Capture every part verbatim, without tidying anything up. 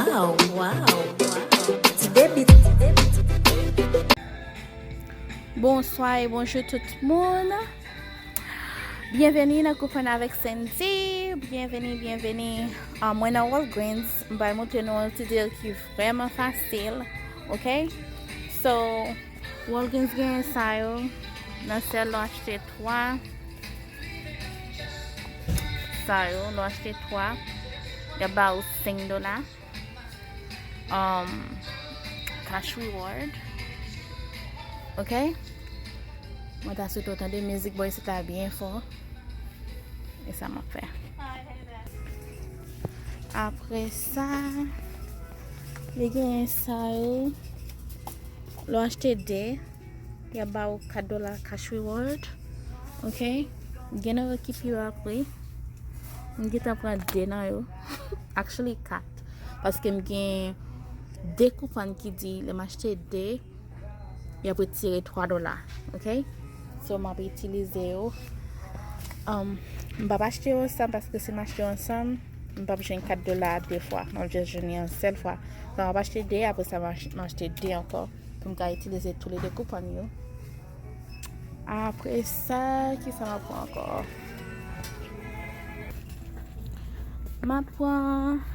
Wow, wow, wow. Ti bebit. Bonswa e bonjou tout moun. Byenveni nan Koupann avèk Sandy. Byenveni, byenveni. Ah, mwen nan Walgreens. M pral montre nou yon ti deal ki vrèman fasil. Ok? So, Walgreens gen sa yo. Nan sèl lè w achte twa. Sa yo, lè w achte twa, y ap ba ou senk dola. Um, cash reward. Ok? Mwen ta swete w tande mizik bò isit la byen fò. E sa m ap fè. Apre sa, li gen sa yo. Lè w achte de, y ap ba ou kat dola cash reward. Ok? Gen nan yo ki pi yo apre. M gentan pran de nan yo. Actually, kat. Paske m gen de koupann ki di, lè m achte de, y ap retire twa dola. Ok? So, m ap itilize yo. Um, m p ap achte yo ansanm, paske si m achte yo ansanm, m p ap jwenn kat dola a de fwa. M ap just jwenn li yon sèl fwa. So, m ap achte de, apre sa, m ach-, m achte de ankò. Pou m ka itilize toulede koupann yo. Apre sa, kisa m ap pran ankò? M ap pran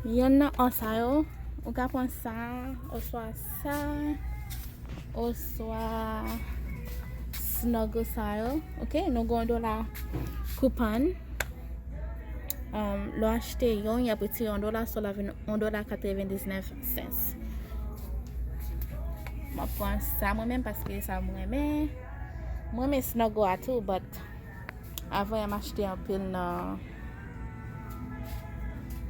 yonn nan an sa yo. Ou ka pran sa, oswa sa, oswa Snuggle sa yo. Ok, nou gen yon dola koupann. Um, lè w achte yon, y ap retire yon dola, so l ap vin yon dola katrevendiznèf sens. M ap pran sa mwen menm paske sa mwen renmen. Mwen renmen Snuggle a tou, but avan y ap achte anpil nan,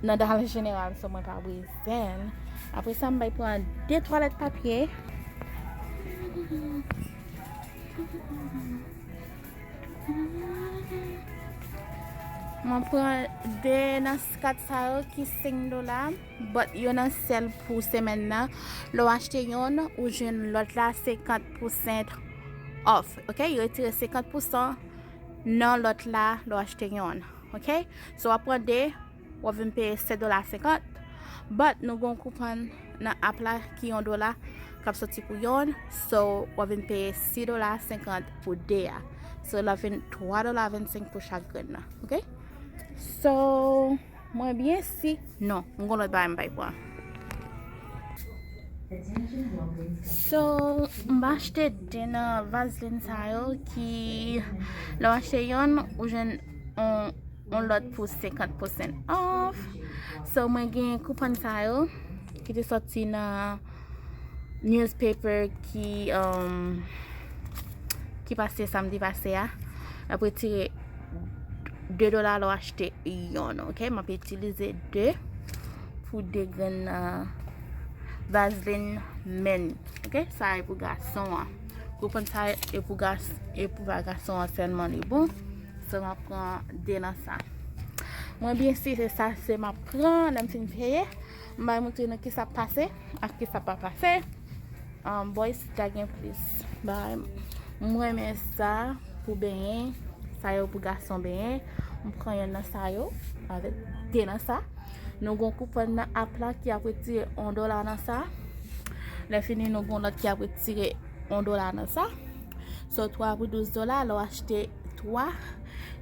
nan Dollar General, so mwen pa bezwen. Apre sa, m bay pran de twalèt papye. Mwen pran de nan kat sa yo ki senk dola, but yo nan sèl pou semèn nan. Lè w achte yonn, ou jwenn lòt la senkant pousan off. Ok? Yo retire senkant pousan nan lòt la, lè w achte yonn. Ok? So, w ap pran de, w ap vin peye sèt dola senkant. But nou gen yon koupann nan app la ki yon dola k ap soti pou yonn. So, w ap vin peye sis dola senkant pou de a. So, l ap vin twa dola vennsenk pou chak grenn nan. Ok? So, mwen byen si, non, m gen lòt bagay m pral pran. So, m achte de nan vazlin sa yo ki, lè w achte yonn, ou jwenn yon, yon lòt pou senkant pousan off. So, mwen gen koupann sa yo ki te soti nan newspaper ki, um, ki pase samdi pase a. L ap retire de dola lè w achte yonn, ok? M ap itilize de pou de grenn, uh, vazlin men. Ok? Sa e pou gason an. Koupann sa e pou gas-, e pou ba gason an sèlman li bon. So, m ap pran de nan sa. Mwen byen si se sa se m ap pran lè m fin peye. M bay montre nou kisa pase ak kisa pa pase. Um, bò isit la gen plis bagay. Mwen renmen sa pou benyen. Sa yo pou gason benyen. M pran yonn nan sa yo avèk de nan sa. Nou gon koupann nan app la ki ap retire yon dola nan sa. Lè fini, nou gon lòt ki ap retire yon dola nan sa. So, twa pou douz dola, lè w achte twa,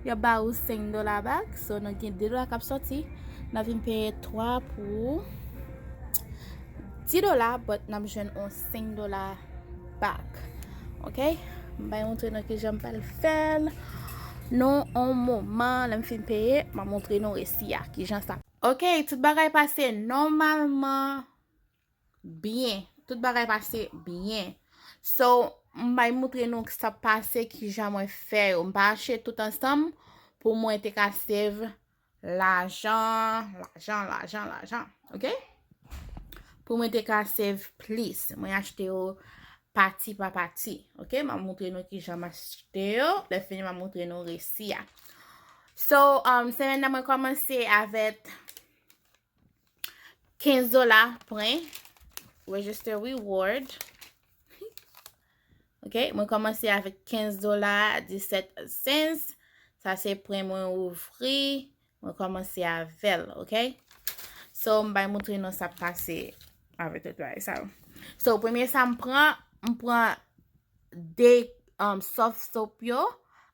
y ap ba ou senk dola back. So, nou gen de dola k ap soti. N ap vin peye twa pou dis dola, but n ap jwenn yon senk dola back. Ok? M bay montre nou kijan m pral fè l. Nan yon moman, lè m fin peye, m ap montre nou resi a, kijan sa. Ok, tout bagay pase nòmalman byen. Tout bagay pase byen. So, m bay montre nou sa pase, kijan mwen fè yo. M pa achte tout ansanm pou mwen te ka save lajan, lajan, lajan, lajan. Ok? Pou mwen te ka save plis, mwen achte yo pati pa pati. Ok? M ap montre nou kijan m achte yo. Lè fini, m ap montre nou resi a. So, um, semèn nan, mwen kòmanse avèk kenz dola pwen, register reward. Ok, mwen kòmanse avèk kenz dola disèt sens. Sa se pwen mwen ouvri. Mwen kòmanse avè l, ok? So, m bay montre nou sa k pase avèk tout bagay sa yo. So, premye sa m pran, m pran de um, soft soap yo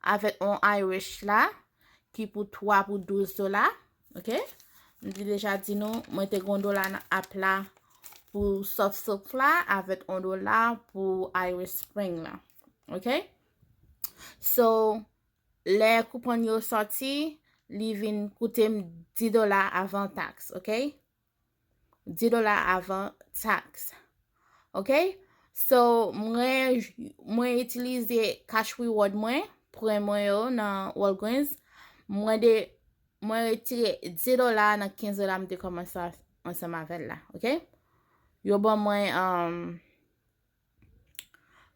avèk yon Irish la ki pou twa pou douz dola. Ok? M te deja di nou, mwen te gen yon dola nan app la pou soft soap la avèk yon dola pou Irish Spring la. Ok? So, lè koupon yo sòti, li vin koute m dis dola avan taks, ok? Dis dola avan taks. Ok? So, mwen, mwen itilize cash reward mwen, pwen mwen yo nan Walgreens. Mwen de, mwen retire dis dola nan kenz dola m te kòmanse ansanm avè l la, ok? Yo ban mwen, um,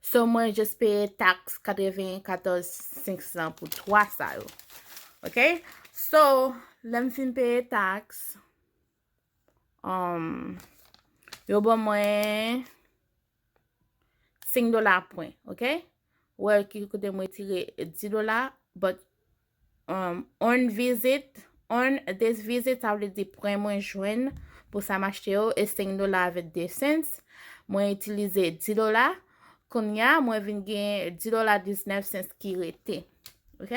so mwen just peye taks katrevenkatòz senk san pou twa sa yo. Ok? So, lè m fin peye taks, um, yo ban mwen senk dola pwen, ok? Wè ki kote mwen tire dis dola, but um, on visit, on this visit, sa vle di pwen mwen jwenn pou sa m achte yo, e senk dola avèk de cents. Mwen itilize dis dola. Kounye a, mwen vin gen dis dola diznèf cents ki rete. Ok?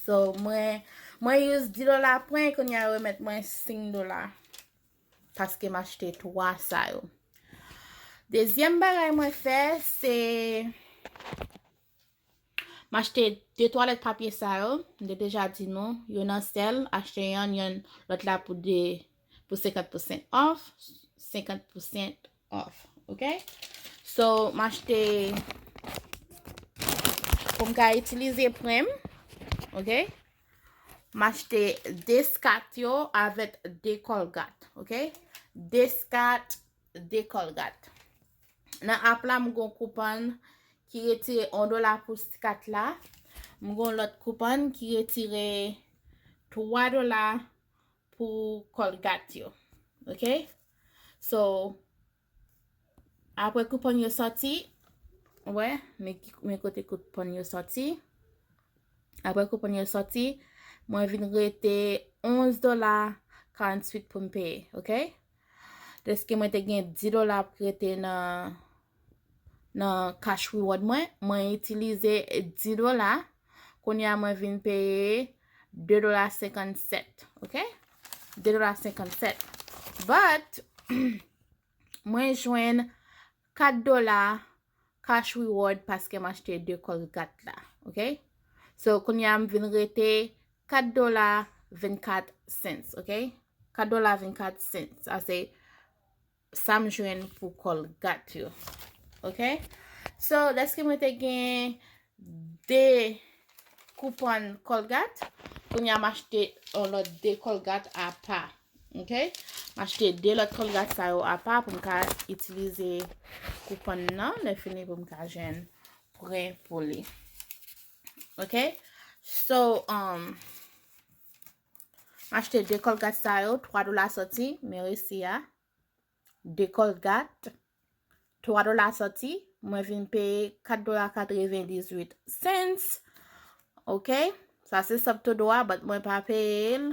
So, mwen, mwen use dis dola pwen, kounye a yo remèt mwen senk dola. Paske m achte twa sa yo. Dezyèm bagay mwen fè, se m achte de twalèt papye sa yo. M te deja di nou, yo nan sèl, achte yonn, yonn lòt la pou de, pou senkant pousan off, senkant pousan off, ok? So, m achte, pou m ka itilize pwen m, ok? M achte de skat yo avèk de kòlgat, ok? De skat, de kòlgat. Nan app la, m gon koupon ki retire yon dola pou skat la. M gon lòt koupon ki retire twa dola pou kòlgat yo. Ok? So, apre koupon yo sòti, wè, men, men kote koupon yo sòti. Apre koupon yo sòti, mwen vin rete onz dola karanntuit pou m peye, ok? Dèske mwen te gen dis dola pou rete nan, nan cash reward mwen, mwen itilize dis dola. Kounye a mwen vin peye de dola senkannsèt, ok? De dola senkannsèt. But, mwen jwenn kat dola cash reward paske m achte de kòlgat la, ok? So, kounye a m vin rete kat dola vennkat cents, ok? Kat dola vennkat cents, sa se sa m jwenn pou kòlgat yo, ok? So, dèske mwen te gen de koupon kòlgat, kounye a m achte yon lòt de kòlgat apa, ok? M achte de lòt kòlgat sa yo apa pou m ka itilize koupon nan, lè fini pou m ka jwenn pwen pou li. Ok? So, um, m achte de kòlgat sa yo, twa dola sòti, men resi a. De kòlgat, twa dola sòti, mwen vin peye kat dola katrevendizuit cents. Ok? Sa se sòb tou dwa, but mwen pa peye l.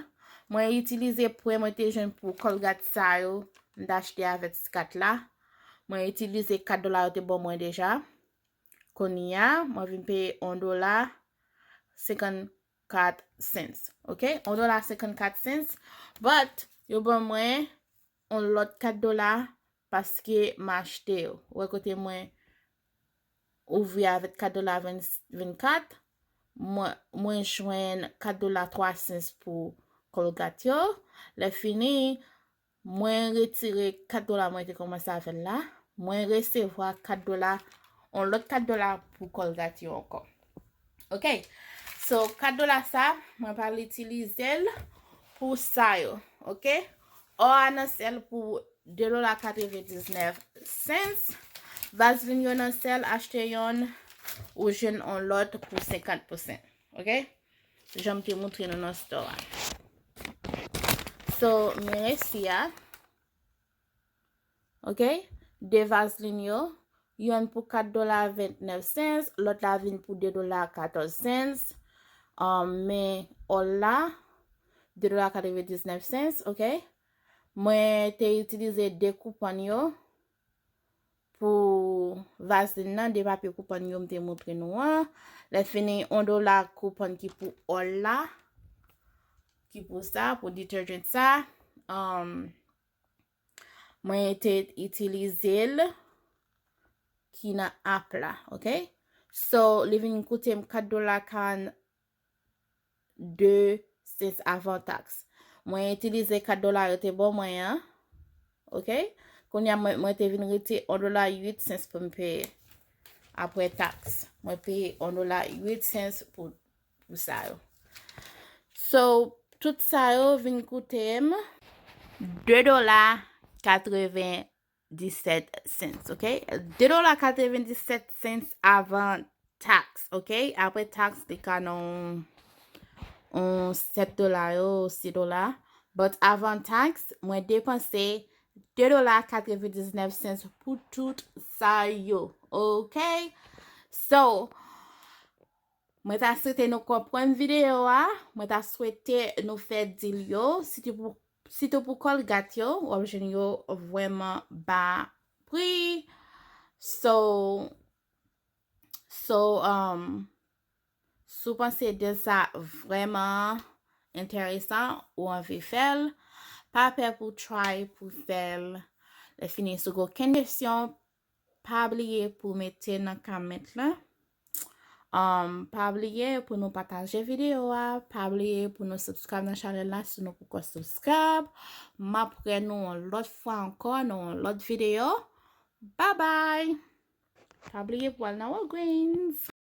Mwen itilize pwen mwen te jwenn pou kòlgat sa yo, m t achte avèk skat la. Mwen itilize kat dola yo te ban mwen deja. Kounye a, mwen vin peye yon dola senkannkat cents. Ok? Yon dola senkannkat cents. But, yo ban mwen yon lòt kat dola paske m achte yo. Ou wè kote mwen ouvri avèk kat dola vennkat, mwen, mwen jwenn kat dola twa cents pou kòlgat yo. Lè fini, mwen retire kat dola mwen te kòmanse avè l la. Mwen resevwa kat dola, yon lòt kat dola pou kòlgat yo ankò. Ok? So, kat dola sa, mwen pral itilize l pou sa yo. Ok? Ò a nan sèl pou de dola katrevendiznèf cents. Vazlin yo nan sèl, achte yonn, ou jwenn yon lòt pou senkant pousan. Ok? Jan m te montre nou nan store a. So, men resi a. Ok? De vazlin yo. Yonn pou kat dola vennèf cents, lòt la vin pou de dola katòz cents. Um, men òl la, de dola katrevendiznèf cents, ok? Mwen te itilize de kouponn yo pou vazlin nan, de papye kouponn yo m te montre nou an. Lè fini, yon dola kouponn ki pou òl la, ki pou sa, pou detergent sa. Um, mwen te itilize l ki nan app la, ok? So, li vin koute m kat dola karannde sens avan taks. Mwen itilize kat dola yo te ban mwen an, ok? Kounye a, mwen, mwen te vin rete yon dola uit sens pou m peye apre taks. Mwen peye yon dola uit sens pou, pou sa yo. So, tout sa yo vin koute m de dola katreven disèt sens, ok? De dola katreven disèt sens avan taks, ok? Apre taks, li ka nan yon sèt dola yo, sis dola. But avan taks, mwen depanse de dola katreven diznèf sens pou tout sa yo, ok? So, mwen ta swete nou konprann videyo a, mwen ta swete nou fè deal yo, sitou pou, sitou pou Colgate yo, w ap jwenn yo vrèman ba pri. So, so, um, si w panse deal sa vrèman enteresan, ou anvi fè l, pa pè pou try pou fè l. Lè fini, si w gen okenn kesyon, pa bliye pou mete nan comment la. Um, pa bliye pou nou pataje videyo a, pa bliye pou nou subscribe nan chanèl la si nou poko subscribe. M ap wè nou yon lòt fwa ankò nan yon lòt videyo. Bye bye! Pa bliye pou al nan Walgreens.